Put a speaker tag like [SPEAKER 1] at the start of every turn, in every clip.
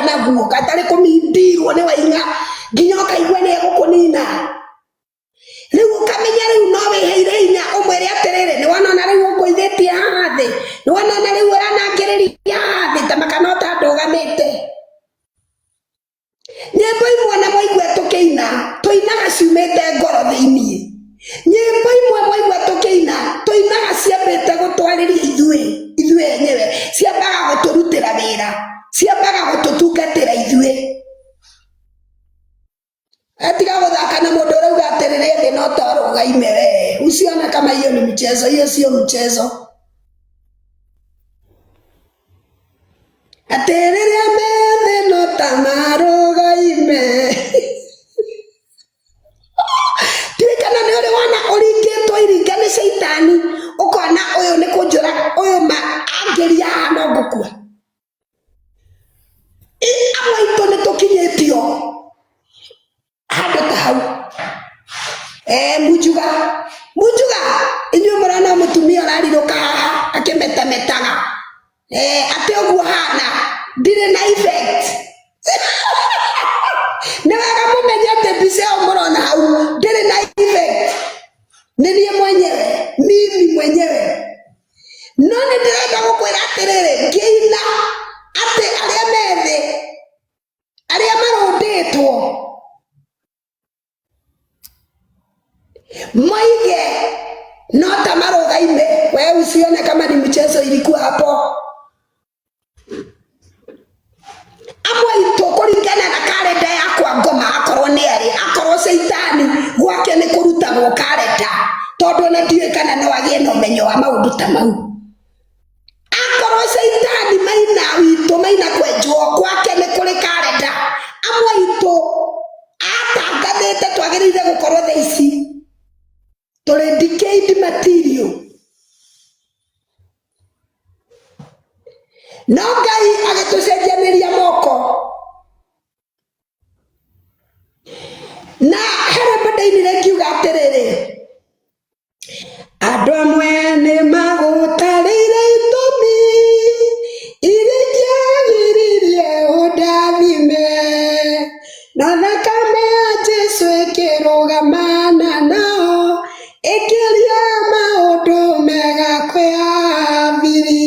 [SPEAKER 1] naguo gatarĩ kũmindirwo nĩ waing'a nginya ũkaigua nĩ egũkũnina. Rĩu ũkamenya rĩu no wĩheire hinya ũmwĩre atĩrĩrĩ, nĩ wona ona rĩu ũngũithĩtie haha thĩ, nĩ wona ona rĩu ũranangĩrĩria haha thĩ ta makana ũtandũgamĩte. Nyĩmbo imwe na mwaigua tũkĩina, tũinaga ciumĩte ngoro thĩiniĩ. Nyĩmbo imwe mwaigua tũkĩina, tũinaga ciambĩte gũtwarĩria ithuĩ, ithuĩ enyewe, ciambaga gũtũrutĩra wĩra, ciambaga gũtũtungatĩra ithuĩ. Atiga gũthaka na mũndũ ũrauga atĩrĩrĩ thĩ no ta ũrũgaime we. Usione kama hiyo ni mchezo, hiyo sio mchezo. Atĩ rĩrĩa me thĩ no ta marũgaime. Ndiũĩ kana nĩ ũrĩ wona ũringĩtwo iringa nĩ caitani ũkona ũyũ nĩ kũnjũraga ũyũ ma angĩria haha no ngũkua. Amwe aitũ nĩ tũkinyĩtio handũ ta hau. Eh, munjuga munjuga inyuĩ mũrona mũtumia ũrarirũka haha akĩmetametaga. Eh, atĩ ũguo hana ndirĩ na effect. Nĩ wega mũmenye atĩ mbica ĩyo mũrona hau ndĩrĩ na effect. Nĩ niĩ mwenyewe, mimi mwenyewe. No nĩ ndĩrenda gũkwĩra atĩrĩrĩ, ngĩina atĩ arĩa me thĩ, arĩa marũndĩtwo moige no ta marũgaime. We usione kama ni mchezo ilikuwa hapo. Amwe aitũ kũringana na karenda yakwa ngoma, akorwo nĩ arĩ, akorwo caitani gwake nĩ kũrutagwo karenda, tondũ ona ndiũĩ kana no agĩe na ũmenyo wa maũndũ ta mau. Akorwo caitani maina witũ maina kwenjwo gwake nĩ kũrĩ karenda, amwe aitũ atangathĩte twagĩrĩire gũkorwo thaa ici tũrĩ decayed material. No Ngai agĩtũcenjanĩria moko na he rwĩmbo ndainire ngiuga atĩrĩrĩ, andũ amwe nĩ magũtarĩire itũmi iria ingĩagiririe ũndathime, no thakame ya Jesu ĩkĩrũgamana nao, ĩkĩria maũndũ mega kwĩ Habili.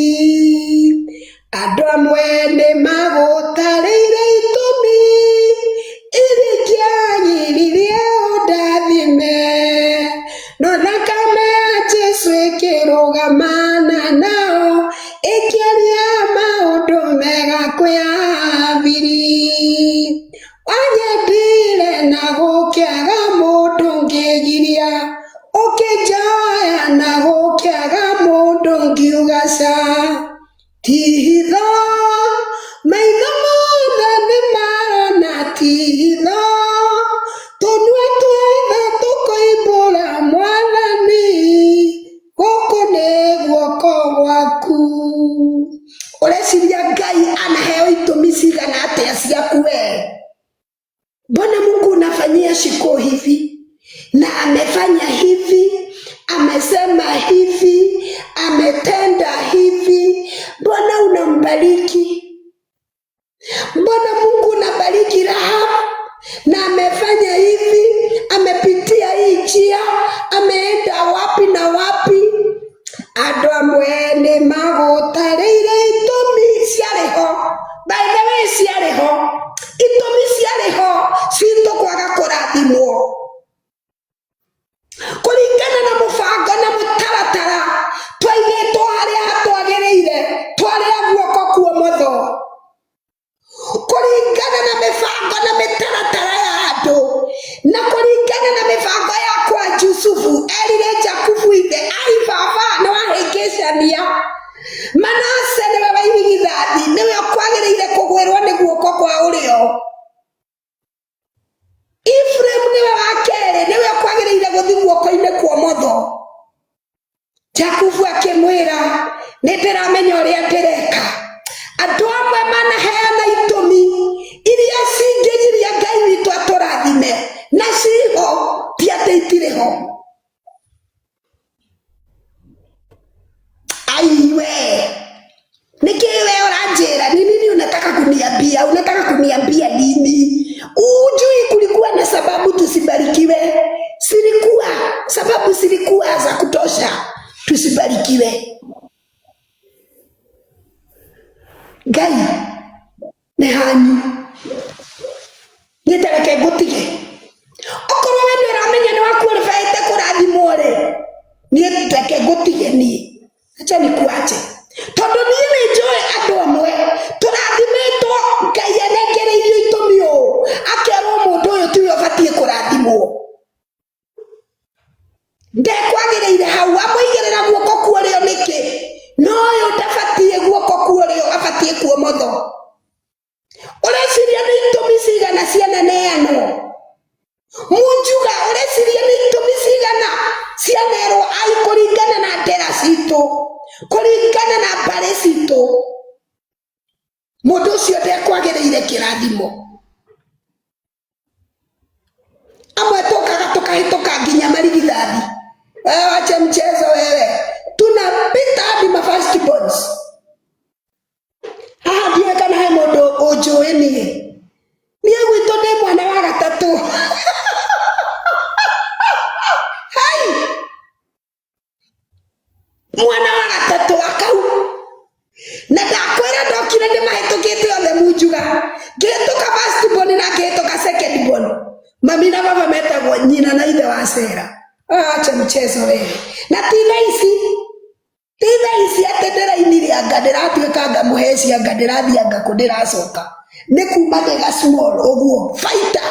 [SPEAKER 1] Andũ amwe nĩ magũtarĩire itũmi iria ingĩagiririe ũndathime, no thakame ya Jesu ĩkĩrũgamana nao, ĩkĩaria maũndũ mega kwĩ Habili. Wanyendire na gũkĩaga mũndũ ũngĩgiria, ũkĩnjoya na gũkĩaga mũndũ ũngiuga ca. Ti hitho, maitho mothe nĩ marona ti hitho, tũnua tuothe tũkoimbũra Mwathani, gũkũ nĩ guoko gwaku. Ũreciria Ngai anaheo itũmi cigana atĩa ciaku wee? Mbona Mungu unafanyia Shiko hivi na amefanya hivi, amesema hivi, ametenda hivi, mbona unambariki? Mbona Mungu unabariki Rahab na amefanya hivi, amepitia hii njia, ameenda wapi na wapi? Andũ amwe nĩ magũtarĩire itũmi ciarĩ ho. By the way, ciarĩ ho itũmi, ciarĩ ho citũ kwaga kũrathimwo kũringana na mũbango na mũtaratara twaigĩtwo harĩa hatwagĩrĩire, twarĩa guoko kuomotho kũringana na mĩbango na mĩtaratara ya andũ na kũringana na mĩbango ya kwa Jusufu. Erire Jakubu ithe, ai baba, nĩ wahĩngĩcania, Manase nĩwe wa irigithathi, nĩwe ũkwagĩrĩire kũgwĩrwo nĩ guoko kwa ũrĩo, Ephraim nĩwe wa kerĩ, nĩwe ũkwagĩrĩire gũthi guoko-inĩ kwa ũmotho. Jakubu akĩmwĩra, nĩ ndĩramenya ũrĩa ndĩreka. Andũ amwe manaheana itũmi iria cingĩgiria Ngai witũ atũrathime, na ciho, ti atĩ itirĩ ho. Aiwe. Hanyu niĩ tareke ngũtige. Okorwo we nĩ ũramenya nĩ wakuaribaĩte kũrathimwo rĩ, niĩ reke ngũtige niĩ, acha nikuache, tondũ niĩ nĩ njũĩ andũ amwe tũrathimĩtwo Ngai anengereirio itũmi ũũ, akerwo mũndũ ũyũ tiwe ũbatiĩ kũrathimwo, ndekwagĩrĩire hau, amũigĩrĩra guoko kwa ũrĩo nĩkĩ? No ũyũ ndabatiĩ guoko kwa ũrĩo, abatiĩ kwa ũmotho. Ũreciria nĩ itũmi cigana ciananeanwo? Munjuga, ũreciria nĩ itũmi cigana cianerwo ai kũringana na ndera citũ, kũringana na mbarĩ citũ, mũndũ ũcio ndekwagĩrĩire kĩrathimo. Amwe tũkaga tũkahĩtũka nginya marigithathi. Wewe wache mchezo wewe, tunapita hadi ma first borns. Haha ndiũĩ kana he mũndũ ũnjũĩ niĩ. Niĩ gwitũ ndĩ mwana wa gatatũ. Hai! Mwana wa gatatũ wa kau. Na ndakwĩra ndokire ndĩmahĩtũkĩte othe munjuga. Ngĩhĩtũka first born na ngĩhĩtũka second born. Mami na baba metagwo nyina na ithe wa Sera. Acha mchezo wewe. Na ti thaa ici. Ti thaa ici atĩ ndĩrainire anga ndĩratuĩka anga mũheci anga ndĩrathiĩ anga kũ ndĩracoka. Nĩ kuma ndĩ ga small ũguo. Fighter!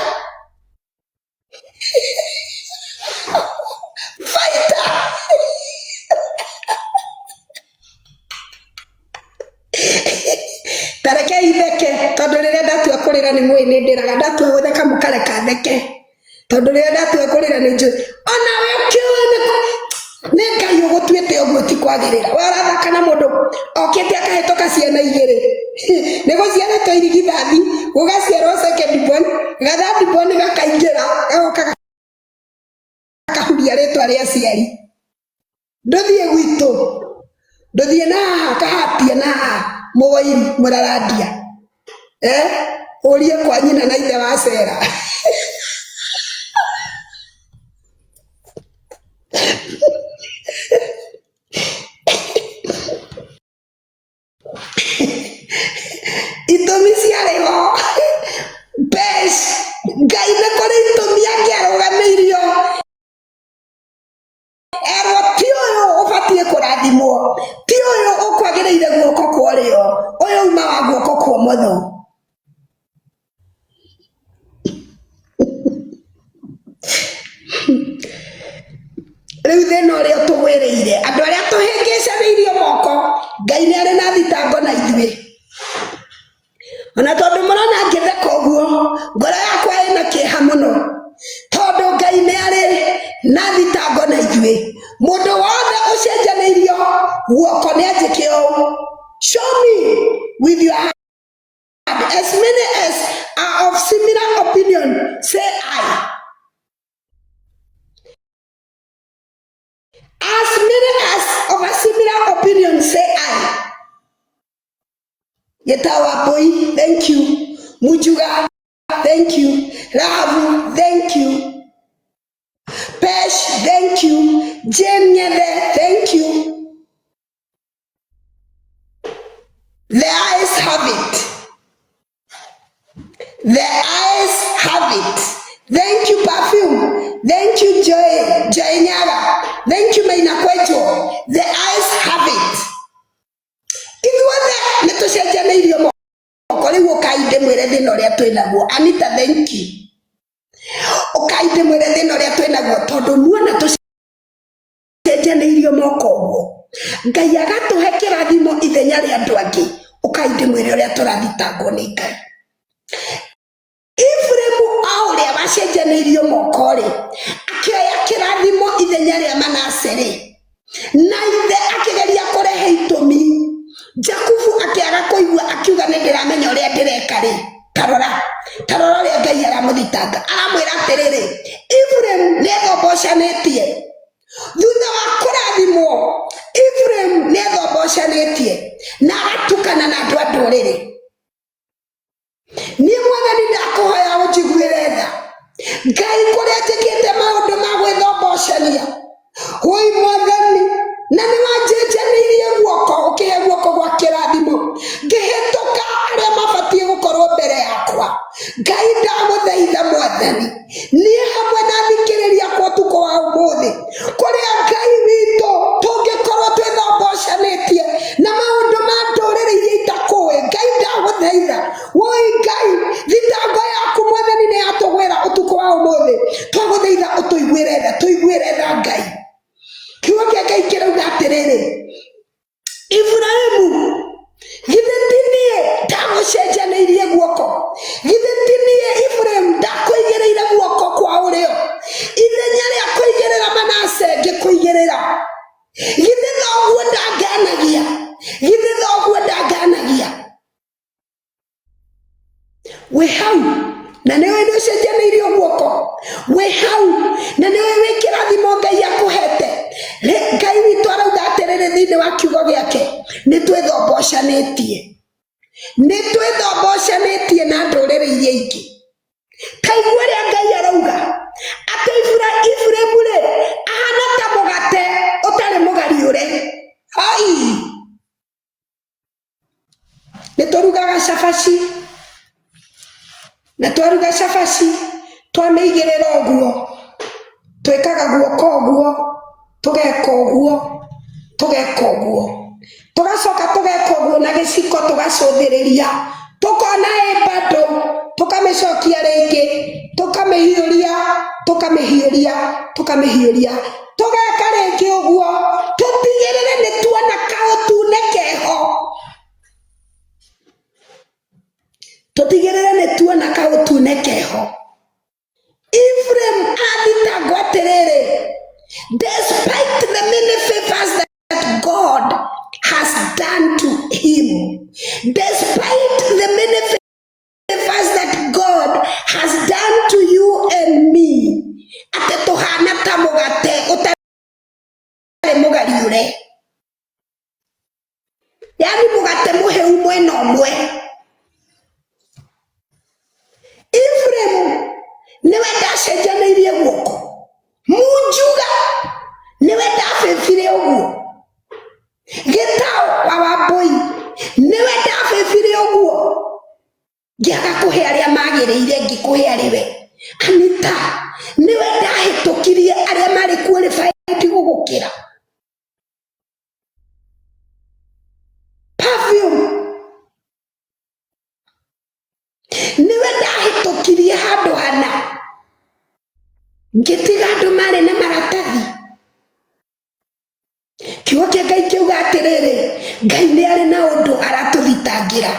[SPEAKER 1] Fighter! Ta rekei theke tondũ rĩrĩa ndatua kũrĩra nĩ mũĩ nĩ ndĩraga, ndatua gũtheka mũkareka theke. Tondũ rĩrĩa ndatua kũrĩra nĩ njũĩ onawe ũkĩũĩ nĩ Ngai ũgũtuĩte ũguo ti kwagĩrĩra. We ũrathaka na mũndũ okĩte akahĩtũka ciana igĩrĩ, nĩ gũciarĩtwo irigithathi, gũgaciarwo second born, ga third born gakaingĩra gagoka gakahuria rĩtwa rĩa aciari. Ndũthiĩ gwitũ, ndũthiĩ na haha kahatia na haha mũgũiri mũrarandia, eh? Ũrie kwa nyina na ithe wa Sera. Itũmi ciarĩ ho. Mbeca, Ngai nĩ kũrĩ itũmi angĩarũgamĩirio. Erwo ti ũyũ ũbatiĩ kũrathimwo, ti ũyũ ũkwagĩrĩire guoko kwa ũrĩo, ũyũ uma wa guoko kwa ũmotho. Rĩu thĩna ũrĩa ũtũgwĩrĩire, andũ arĩa tũhĩngĩcanĩirio moko, Ngai nĩ arĩ na thitango na ithuĩ. Ona tondũ mũrona ngĩtheka ũguo, ngoro yakwa ĩna kĩeha mũno, tondũ Ngai nĩ arĩ na thitango na ithuĩ. Mũndũ wothe ũcenjanĩirio guoko nĩ anjĩke ũũ, show me with your hand. As many as are of similar opinion, say I. As many as of a similar opinion, say I. Gĩtawa Mbũi, thank you. Munjuga, thank you. Rahabu, thank you. Pesh, thank you. Jane Nyethe, thank you. The eyes have it. The eyes have it. Thank you, Perfume. Thank you, Joy, Joy Nyaga. Thank you, Maina Kwejo. The eyes have it. Ithuothe nĩ tũcenjanĩirio moko. Rĩu ũkai ndĩmwĩre thĩna ũrĩa twĩ naguo. Anita, thank you. Ũkai ndĩmwĩre thĩna ũrĩa twĩ naguo tondũ muona tũcenjanĩirio moko ũguo. Ngai agatũhe kĩrathimo ithenya rĩa andũ angĩ. Ũkai ndĩmwĩre ũrĩa tũrathitangwo nĩ Ngai. Iburahimu o ũrĩa wacenjanĩirio moko-rĩ, akĩoya kĩrathimo ithenya rĩa Manase-rĩ, na ithe akĩgeria kũrehe itũmi. Jakubu akĩaga kũigua akiuga nĩ ndĩramenya ũrĩa ndĩreka-rĩ, tarora, tarora ũrĩa Ngai aramũthitanga. Aramwĩra atĩrĩrĩ, Iburahimu nĩ ethombocanĩtie thutha wa kũrathimwo. Iburahimu nĩ ethombocanĩtie na agatukana na andũ a ndũrĩrĩ. Niĩ Mwathani ndakũhoya ũnjiguĩre tha. Ngai kũrĩa njĩkĩte maũndũ ma gwĩthombocania, woi Mwathani, na nĩ wanjenjanĩirie guoko, ũkĩhe guoko gwa kĩrathimo, ngĩhĩtũka arĩa mabatiĩ gũkorwo mbere. Ngai ndagũthaitha Mwathani, niĩ hamwe na athikĩrĩria akwa ũtukũ wa ũmũthĩ, kũrĩa Ngai witũ tũngĩkorwo twĩthombocanĩtie na maũndũ ma ndũrĩrĩ iria itakũĩ, Ngai ndagũthaitha, woi Ngai, thitango yaku Mwathani nĩ yatũgwĩra ũtukũ wa ũmũthĩ, twagũthaitha ũtũiguĩre tha, tũiguĩre tha Ngai. Kiugo kĩa Ngai kĩrauga atĩrĩrĩ, Iburahĩmu, githĩ ti niĩ ndagũcenjanĩirie guoko? Githĩ ti niĩ Iburahĩmu ndakũigĩrĩire guoko kwa ũrĩo? Ithenya rĩa kũigĩrĩra Manase ngĩkũigĩrĩra. Githĩ thoguo ndanganagia? Githĩ thoguo ndanganagia? Wĩ hau na nĩwe nĩ ũcenjanĩirio guoko, wĩ hau na nĩwe wĩ kĩrathimo Ngai akũhete. Ngai witũ arauga atĩrĩrĩ thĩinĩ wa kiugo gĩake, nĩ twĩthombocanĩtie, nĩ twĩthombocanĩtie na ndũrĩrĩ iria ingĩ. Ta igua ũrĩa Ngai arauga atĩ Iburahimu rĩ ahana ta mũgate ũtarĩ mũgariũre. Hai! Nĩ tũrugaga cabaci, na twaruga cabaci twamĩigĩrĩra ũguo, twĩkaga guoko ũguo, tũgeka ũguo, tũgeka ũguo, tũgacoka tũgeka ũguo na gĩciko tũgacũthĩrĩria, tũkona ĩ bado, tũkamĩcokia rĩngĩ, tũkamĩhiũria, tũkamĩhiũria, tũkamĩhiũria, tũgeka rĩngĩ ũguo, tũtigĩrĩre nĩ tuona kaũtune keho, tũtigĩrĩre nĩ tuona kaũtune keho. Ephraim athitangwo atĩrĩrĩ, despite the many favors that God has done to him, despite the many favors that God has done to you and me, atĩ tũhana ta mũgate ũtarĩ mũgariũre, yani mũgate mũhĩu mwena ũmwe. Ephraim nĩwe ndacenjanĩirie guoko, Munjuga nĩwe ndabĩbire ũguo, Gĩtaũ wa Wambũi nĩwe ndabĩbire ũguo, ngĩaga kũhe arĩa magĩrĩire ngĩkũhe arĩ we. Anita nĩwe ndahĩtũkirie arĩa marĩ qualified gũgũkĩra. Perfume nĩwe ndahĩtũkirie handũ hana, ngĩtiga andũ marĩ na maratathi. Kiugo kĩa Ngai kĩuga atĩrĩrĩ, Ngai nĩ arĩ na ũndũ aratũthitangĩra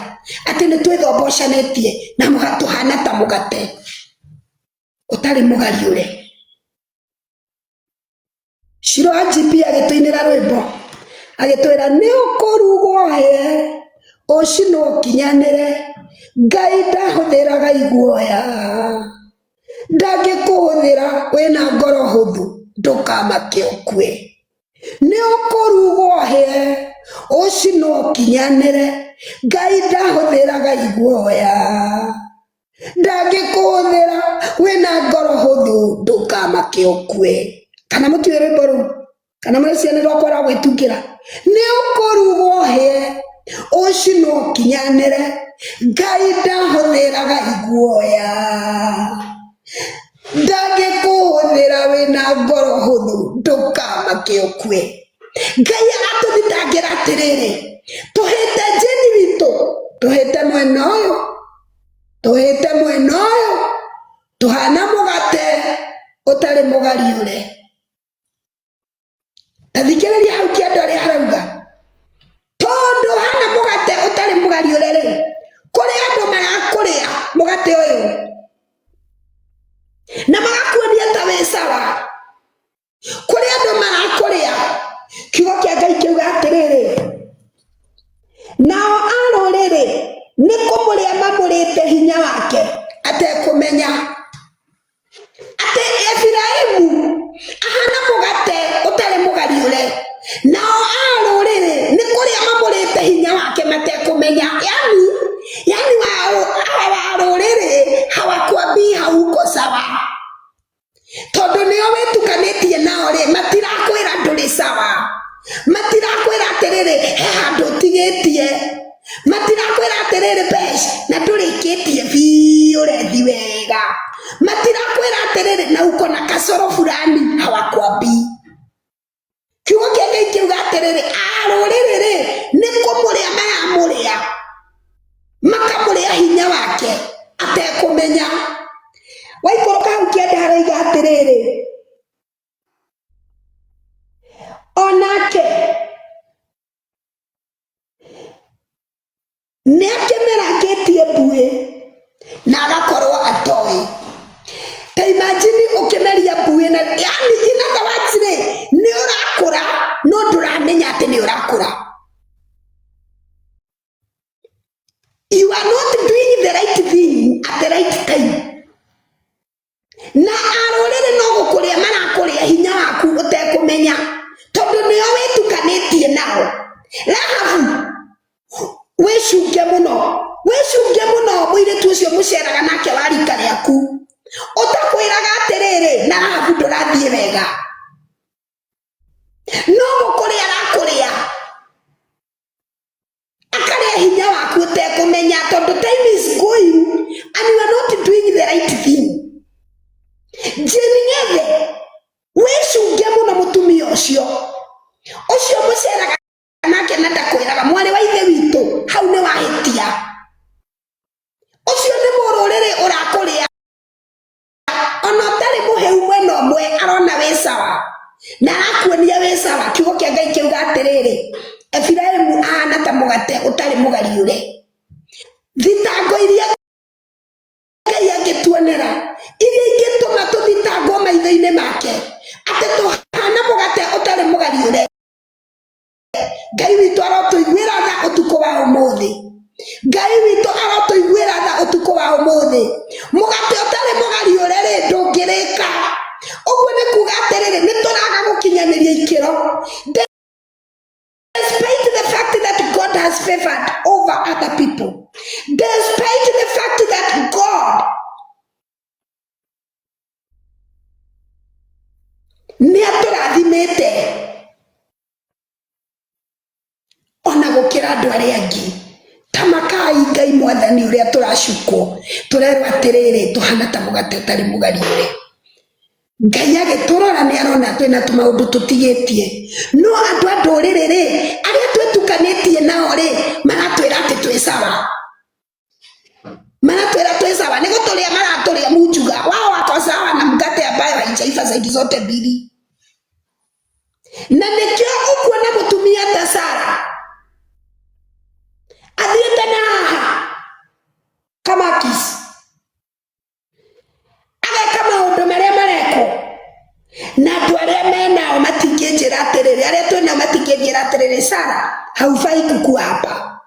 [SPEAKER 1] atĩ nĩ twĩthombocanĩtie na tũhana ta mũgate ũtarĩ mũgariũre. Shiro wa GP agĩtũinĩra rwĩmbo agĩtwĩra nĩ ũkũrugwo hĩe ũcinwo ũkinyanĩre, Ngai ndahũthĩraga iguoya, ndangĩkũhũthĩra wĩna ngoro hũthũ, ndũkamake ũkue. Nĩ ũkũrugwo hĩe ũcinwo ũkinyanĩre, Ngai ndahũthĩraga iguoya, ndangĩkũhũthĩra wĩna ngoro hũthũ, ndũkamake ũkue. Kana mũtiũĩ rwĩmbo rũu? Kana mũreciria nĩ rwakwa rwa gwĩtungĩra? Nĩ ũkũrugwo hĩe ũcinwo ũkinyanĩre, Ngai ndahũthĩraga iguoya, ndangĩkũhũthĩra wĩna ngoro hũthũ, ndũkamake ũkue. Ngai aratũthitangĩra atĩrĩrĩ, tũhĩte Jane witũ, tũhĩte mwena ũyũ, tũhĩte mwena ũyũ, tũhana mũgate ũtarĩ mũgariũre. Ta thikĩrĩria hau kĩanda ũrĩa harauga, tondũ hana mũgate ũtarĩ mũgariũre rĩ, kũrĩ andũ marakũrĩa mũgate ũyũ na magakuonia ta wĩ sawa. Kũrĩ andũ marakũrĩa. Kiugo kĩa Ngai kĩuga atĩrĩrĩ, nao a rũrĩrĩ nĩ kũmũrĩa mamũrĩte hinya wake atekũmenya. Atĩ Efiraimu ahana mũgate ũtarĩ mũgariũre, nao a rũrĩrĩ nĩ kũrĩa mamũrĩte hinya wake matekũmenya. Yani, yani hawa wa rũrĩrĩ hawakwambii hauko sawa, tondũ nĩo wĩtukanĩtie nao rĩ, matirakwĩra ndũrĩ sawa, matirakwĩra atĩrĩrĩ he handũ ũtigĩtie, matirakwĩra atĩrĩrĩ Pesh na ndũrĩkĩtie biũ rethi. wega, matirakwĩra atĩrĩrĩ na uko na kasoro fulani, hawakwambii. Kiugo kĩa Ngai kĩuga atĩrĩrĩ, arũrĩrĩ rĩ nĩ kũmũrĩa maramũrĩa, makamũrĩa hinya wake atekũmenya. Waikũrũka hau kĩanda haraiga atĩrĩrĩ, onake nĩ akĩmerangĩtie mbuĩ na agakorwo atoĩ. Ta imagine ũkĩmeria mbuĩ na yani in other words rĩ, nĩ ũrakũra no ndũramenya atĩ nĩ ũrakũra. You are not doing the right thing at the right time. Na arũrĩrĩ no gũkũrĩa marakũrĩa hinya waku ũtekũmenya, tondũ nĩo wĩtukanĩtie nao. Rahabu, wĩcunge mũno, wĩcunge mũno mũirĩtu ũcio mũceraga nake wa rika rĩaku, ũtakwĩraga atĩrĩrĩ, na Rahabu ndũrathiĩ wega, no gũkũrĩa arakũrĩa, akarĩa hinya waku ũtekũmenya, tondũ time is going and you are not doing the right thing. Jane Ngethe, wĩcunge mũno mũtumia ũcio, ũcio mũceraga nake na ndakwĩraga mwarĩ wa ithe witũ, hau nĩ wahĩtia. Ũcio nĩ mũrũrĩrĩ ũrakũrĩa, ona ũtarĩ mũhĩu mwena ũmwe arona wĩ sawa na arakuonia wĩ sawa. Kiugo kĩa Ngai kĩuga atĩrĩrĩ, Efiraimu ahana ta mũgate ũtarĩ mũgariũre. Thitango iria Ngai angĩtuonera, iria ingĩtũma tũthitangwo maitho-inĩ make atĩ tũhana mũgate ũtarĩ mũgariũre, Ngai witũ arotũiguĩra tha ũtukũ wa ũmũthĩ. Ngai witũ arotũiguĩra tha ũtukũ wa ũmũthĩ. Mũgate ũtarĩ mũgariũre rĩ, ndũngĩrĩka. Ũguo nĩ kuga atĩrĩrĩ, nĩ tũraga gũkinyanĩria ikĩro. Despite the fact that God has favored over other people, despite the fact that God nĩ atũrathimĩte ona gũkĩra andũ arĩa angĩ, ta makai Ngai mwathani ũrĩa tũracukwo, tũrerwo atĩrĩrĩ, tũhana ta mũgate ũtarĩ mũgariũre. Ngai agĩtũrora nĩ arona twĩna tũmaũndũ tũtigĩtie, no andũ a ndũrĩrĩ rĩ, arĩa twĩtukanĩtie nao rĩ, maratwĩra atĩ twĩ sawa, maratwĩra twĩ sawa, nĩ gũtũrĩa maratũrĩa munjuga wao wako sawa na mkate ambayo haijaiva zaidi zote mbili. Na nĩkĩo ũkuona mũtumia ta Sara athiĩte na haha Kamakis ageka maũndũ marĩa marekwo na andũ arĩa menao matingĩnjĩra atĩrĩrĩ, arĩa twĩnao matingĩnjĩra atĩrĩrĩ, Sara haufai kukua hapa,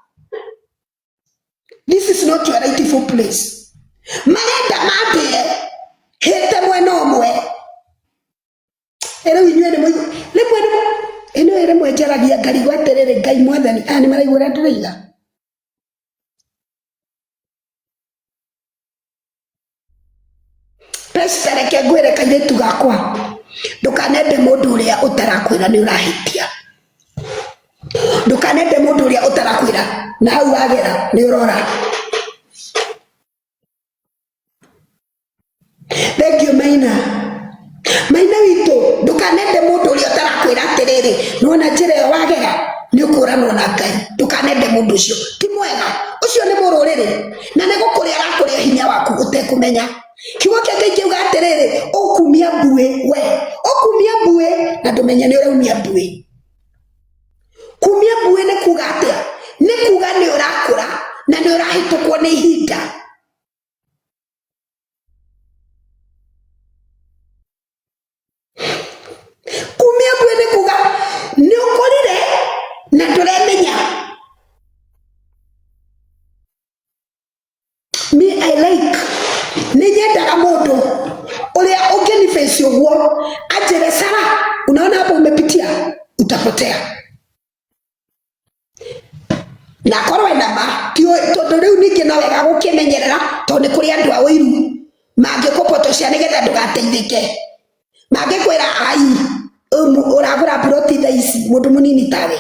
[SPEAKER 1] this is not your rightful place. Marenda mambĩe hĩte mwena ũmwe. Rĩu inyuĩ nĩ mũigua rĩmwe nĩ ĩno rĩmwe njaragia ngarigwo atĩrĩrĩ, Ngai mwathani, aya nĩ maraigua ũrĩa ndĩroiga? Pesta, reke ngwĩre kairĩtu gakwa, ndũkanende mũndũ ũrĩa ũtarakwĩra nĩ ũrahĩtia, ndũkanende mũndũ ũrĩa ũtarakwĩra na hau wagera nĩ ũrora. Thank you Maina. Maina witũ, ndũkanende mũndũ ũrĩa ũtarakwĩra atĩrĩrĩ, nĩwona njĩra ĩyo wagera nĩ ũkũranwo na Ngai. Ndũkanende mũndũ ũcio, ti mwega. Ũcio nĩ mũrũrĩrĩ na nĩ gũkũrĩa arakũrĩa hinya waku ũtekũmenya. Kiugo kĩa Ngai kĩuga atĩrĩrĩ, ũkumia mbuĩ we, ũkumia mbuĩ na ndũmenye nĩ ũraumia mbuĩ. Kumia mbuĩ nĩ kuga atĩa? Nĩ kuga nĩ ũrakũra na nĩ ũrahĩtũkwo nĩ ihinda. Kumia mbuĩ nĩ kuga nĩ ũkũrire na ndũremenya. Me I like, nĩ nyendaga mũndũ ũrĩa ũngĩnibace ũguo anjĩre, Sara, unaona hapo umepitia, utapotea. Na akorwo ena ma tondũ rĩu ningĩ no wega gũkĩmenyerera, tondũ nĩ kũrĩ andũ a ũiru mangĩkũpotocia nĩgetha ndũgateithĩke, mangĩkwĩra ai ũragũra mburoti thaa ici mũndũ mũnini tawe.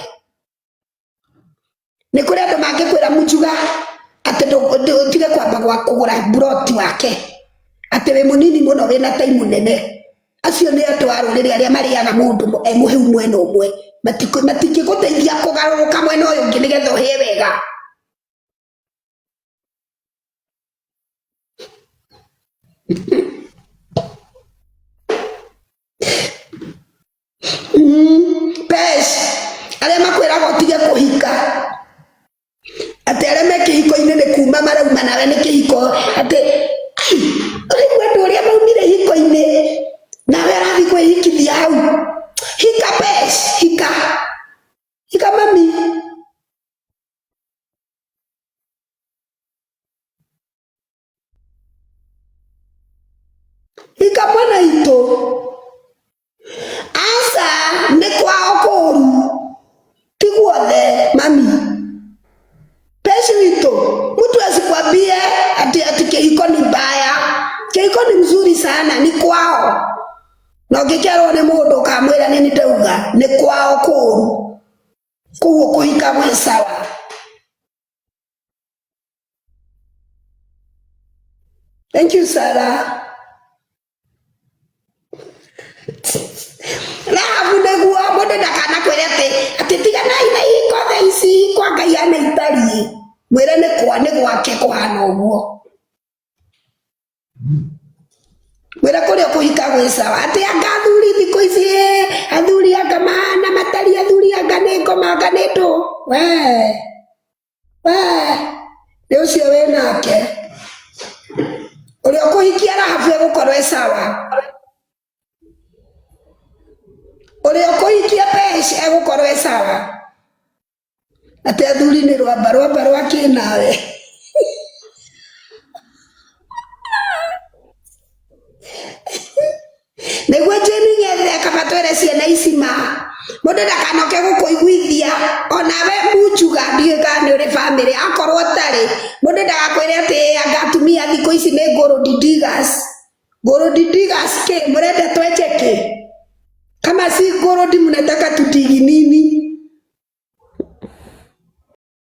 [SPEAKER 1] Nĩ kũrĩ andũ mangĩkwĩra munjuga atĩ ũtige kwamba gwa kũgũra mburoti wake. Atĩ wĩ mũnini mũno wĩna time nene. Acio nĩ andũ a rũrĩrĩ arĩa marĩaga mũndũ e mũhĩu mwena ũmwe. Matingĩgũteithia kũgarũrũka mwena ũyũ ũngĩ nĩgetha ũhĩe wega. Pesh, arĩa makwĩraga ũtige kũhika atĩ arĩa me kĩhiko-inĩ nĩ kuma marauma nawe nĩ kĩhiko atĩ ai, ũraigua andũ ũrĩa maumire ihiko-inĩ nawe ũrathiĩ kwĩhikithia hau. Hika Pesh, hika hika mami. Hika mwana itũ. Aca nĩ kwao kũũru ti guothe mami. Peshi witũ mtu asikwambie ati ati kĩhiko ni mbaya. Kĩhiko ni mzuri sana, ni kwao. Na ũngĩkerwo nĩ mũndũ ũkamwĩra nĩ ndauga nĩ kwao kũũru. Koguo kũhika gwĩ sawa. Thank you, Sarah. Rahabu nĩguo mũndũ ndakanakwĩre atĩ atĩ tiganai na ihiko thaa ici kwa Ngai ana itariĩ mwĩre nĩ kwa nĩ gwake kũhana ũguo mwĩre kũrĩa kũhika gwĩ sawa atĩ anga athuri thikũ ici ĩ, athuri anga mahana matari athuri anga nĩ ngoma anga nĩ ndũ we we nĩ ũcio wĩ nake ũrĩa ũkũhikia Rahabu egũkorwo e sawa ũrĩa ũkũhikia Pesh egũkorwo e sawa atĩ athuri nĩ rwamba rwamba rwa kĩ nawe nĩguo Jane Ng'ethe kaba twĩre ciana ici ma mũndũ ndakanoke gũkũiguithia onawe munjuga ndiũĩ kana nĩ ũrĩ bamĩrĩ akorwo ũtarĩ mũndũ ndagakwĩre atĩ anga atumia thikũ ici nĩ gold diggers gold diggers kĩ mũrenda twenje kĩ kama si gold mnataka tudigi nini?